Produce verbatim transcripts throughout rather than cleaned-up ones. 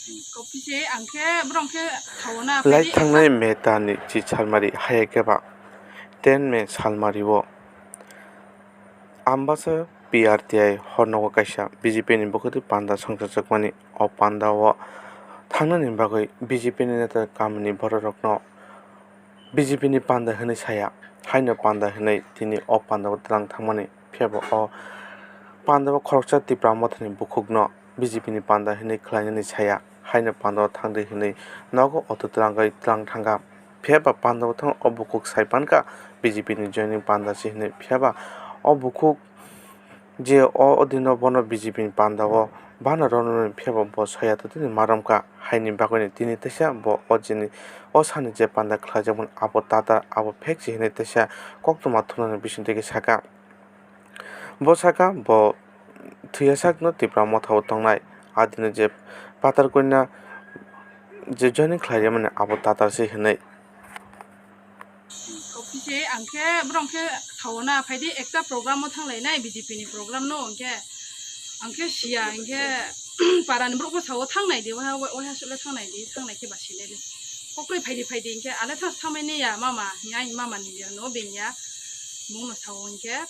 Kopise ang khe borok khe thaona Lai phaidi thangnai ekta May tani chi salmari haya khe ba ten May salmari o Ambasa P R T I hornogo kaisa B J P ni bukhukni panda songchajak mani. O panda o thangnani bagwi B J P ni neta kamini borok rokno B J P ni panda hwnwi saya, haino panda hwnwi tini o panda o twlang thangmani. Phiya bo o panda o khoroksa Tipra Mothani bukhukno B J P ni panda hwnwi khlainani saya, haino panda o thangdi hwnwi nogo auto twlangwi twlang thangkha. Phiya ba panda o thang o bukhuk sai pankha B J P ni joining panda se hwnwi. Phiya ba o bukhuk je o, o dino bono B J P ni panda o bana rono phiya ba bo soya totini marom kha, haini bagwino tini teisa bo o jini o sani je panda khlaijak mani abo tatar abo phek se hwnwi teisa koktwma thumnani bisingtwi khe sakha. Bo sakha bo thwiya sakno Tipra Motha o tongnai adino je patar koina je joining khlai mani abo tatar se hwnwi. Kopise ang khe borok khe thaona phaidi ekta program o thanglainai B J P ni program no hwnkhe ang khe siya hwnkhe para ni borok bo sao thangnai di waha waha sule thangnai di thangnai khe ba sinai le kokroi phaidi phaidi hwnkhe ale thas thamai ne ya mama hinai mama ni ya no beng ya bung no sao hwnkhe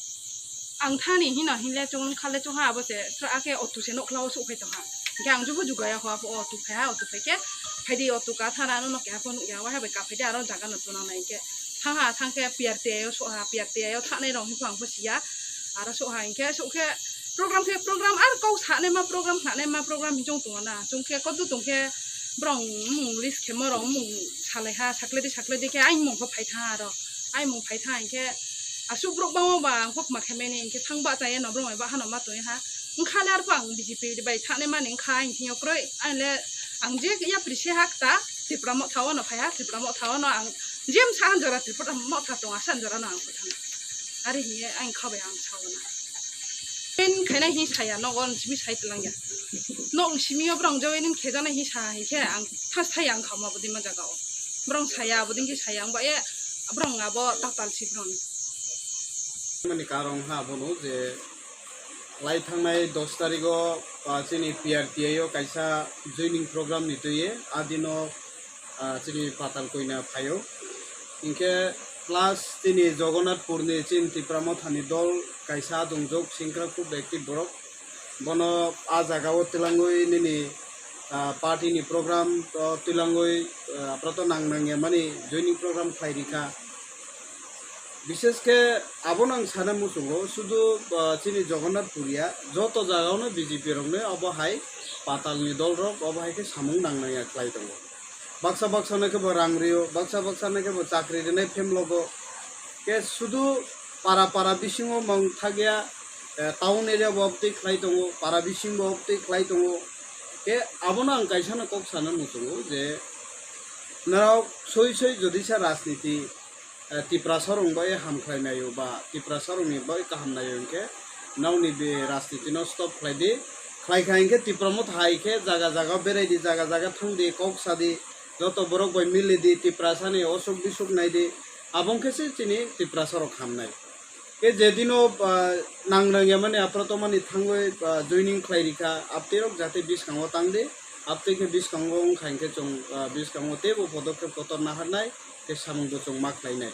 ang thani hino hinle chung khale chung ha abo se sra khe otu se nokla o sok phai tong ha hwnkhe ang jubo jugaya ho abo otu phai ha otu phai khe phaidi otu ka thana no no keha phone ya waha bai ka phaidi aro jaga no tuna nai hwnkhe thang ha thang khe P R T I o sok ha P R T I o thanai rok hwnkhe ang pho siya aro sok ha hwnkhe sok khe program khe program ar kok sanai ma program sanai ma program hinjong tongo na chung khe kodu tong khe borok mung list khe morok mung salai ha sakle di sakle di khe aing mung pho phai tha aro aing mung phai tha hwnkhe asuk borok bangma ba ang pho ma khe mani hwnkhe thang ba chaya no borok bai bahano ma tong ha wngkha le arpho ang B J P bai thani mani wngkha ang thing yo kroi ang le ang je yapri se ha kta Tipra Motha o no phai ha Tipra Motha o no ang je msa han jora Tipra Motha tong asa jora no ang pho thang ari hiye ang kha bai ang sao na pen khaina hi saya no on simi sai tlang ya no simi yo borok jawai nin khe jana hi sa hi khe ang thas thai ang kha ma bodi ma jaga o borok saya bodi khe saya ang ba e borok abo tatal si borok ni. Mani karong ha bono je lai thangnai dos tarigo, ah, chini P R T I o kaisa joining program ni twi adino, ah, chini Patal Koina phaio. Hinkhe plus chini Jagannathpur ni chini Tipra Mothani dol kaisa dungjok singkrak kub active borok. Bono a jaga o twlangwi nini, ah, party ni program o twlangwi, ah, aprato nang nang ya mani joining program khlai rikha. Bishesh khe abono ang sana muchungo, sudu, ah, chini Jagannathpur ya, joto jagao no B J P rok no obo hai patal ni dol rok obo hai khe samung nang nang ya khlai tongo. Baksa baksa no khe bo rang rio, baksa baksa no khe bo chakri rinai phemlogo. Khe sudu para para bisingo mong thagya, eh, town area bo obtwi khlai tongo, para bising bo obtwi khlai tongo. Khe abono ang kaisa no kok sana muchungo je norok soi soi jodi sa rajniti eh, Tiprasa rok bai hamkhlai naio ba Tiprasa rok ni bai kaham naio hinkhe nokni be rajniti no stop khlai di. Khlai kha hinkhe Tipra Motha hai khe jaga jaga berai di, jaga jaga thang di, kok sa di, joto borok bai mili di, Tiprasa ni osuk bisuk nai di. Abo wngkhe se chini Tiprasa rok hamnai. Khe je dino, ah, nang nang ya mani aphra to mani thangwi, ah, joining khlai rikha, aptwi rok jate biskango tang di, aptwi khe biskango wngkha hinkhe chwng, ah, biskango teibo podokkhep kotor naharnai. Tei samung bo chwng ma khlainai.